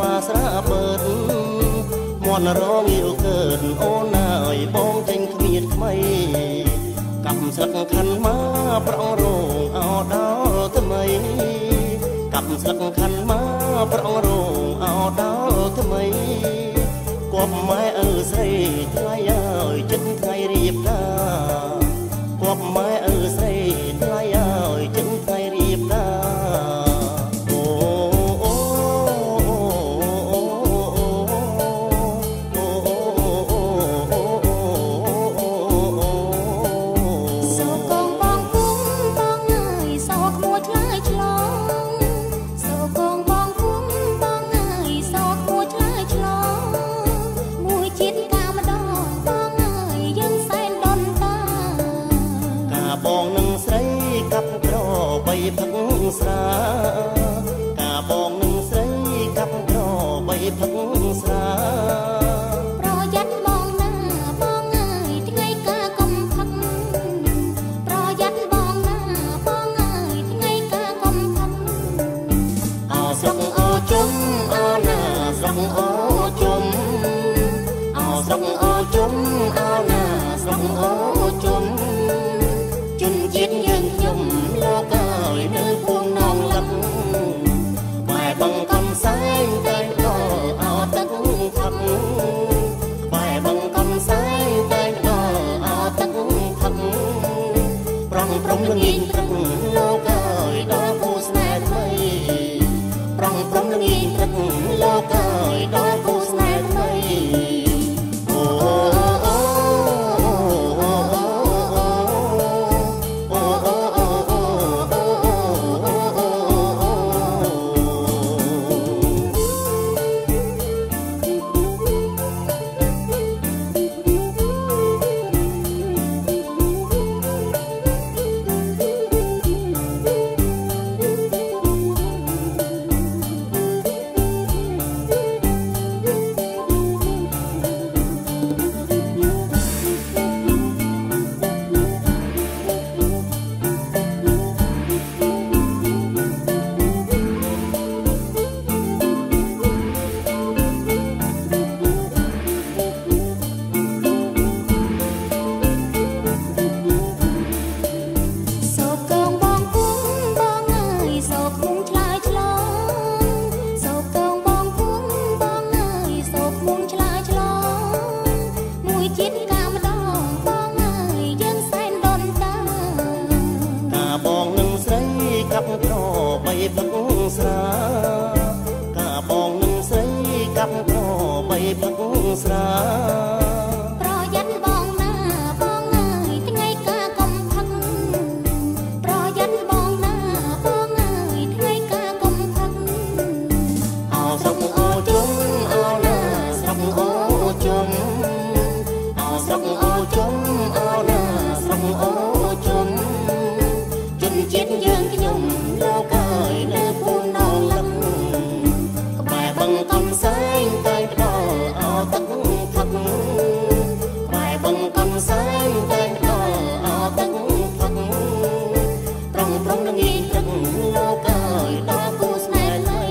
បាស្រាបើតមន់រងៀវកើតអូនអើយបងចេញគ្មានថ្មីកាប់ស្លឹកខិនមកប្រងរងអោដល់ថ្មីកាប់ស្លឹកខិនមកប្រងរងអោដល់ថ្មីគប់ម៉ែឪស្រីថ្លៃអើយចិត្តថ្ងៃរៀបការគប់ម៉ែឪស្រីថ្លៃអើយចិត្តថ្ងៃរៀបការផឹកស្រាកាបងនឹងស្រីកាប់ក្របីផឹកស្រាប្រយ័ត្នបងណាបងអើយថ្ងៃការកុំផឹកប្រយ័ត្នបងណាបងអើយថ្ងៃការកុំផឹកអោស្រុកអូជុំអូណាស្រុកអូជុំអោស្រុកអូជុំអូណាស្រុកអូជុំជនជាតិយើងខ្ញុំលោកអើយនៅភូមិនងលឹកបែបបង្កំសែងតែដល់អោទឹកផឹកបែបបង្កំសែងតែដល់អោទឹកផឹកប្រងព្រំល្ងាចព្រឹកលោកអើយដល់គូស្នេហ៍ថ្មីប្រងព្រំល្ងាចព្រឹកលោកអើយដល់គូស្នេហ៍ថ្មីអូ បីផឹកស្រាកាបងនឹងស្រីកាប់ក្របីផឹកស្រាប្រយ័ត្នបងណាបងអើយថ្ងៃការកុំផឹកប្រយ័ត្នបងណាបងអើយថ្ងៃការកុំផឹកអោស្រុកអូជុំអូណាស្រុកអូជុំអោស្រុកអូជុំអូណាស្រុកអូជុំជនជាតិយើងខ្ញុំលោកអើយនៅភូមិនងលឹកក្បែរបឹងកំសែងតែផ្ដល់អោទឹកផឹកក្បែរបឹងកំសែងតែផ្ដល់អោទឹកផឹកប្រងព្រំល្ងាចព្រឹកលោកអើយដល់គូស្នេហ៍ថ្មី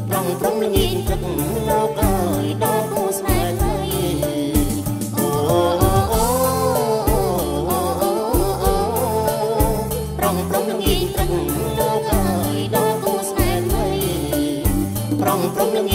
ប្រងព្រំល្ងាចព្រឹកលោកអើយដល់គូស្នេហ៍ថ្មីអូប្រងព្រំល្ងាចព្រឹកលោកអើយដល់គូស្នេហ៍ថ្មីប្រងព្រំល្ងាច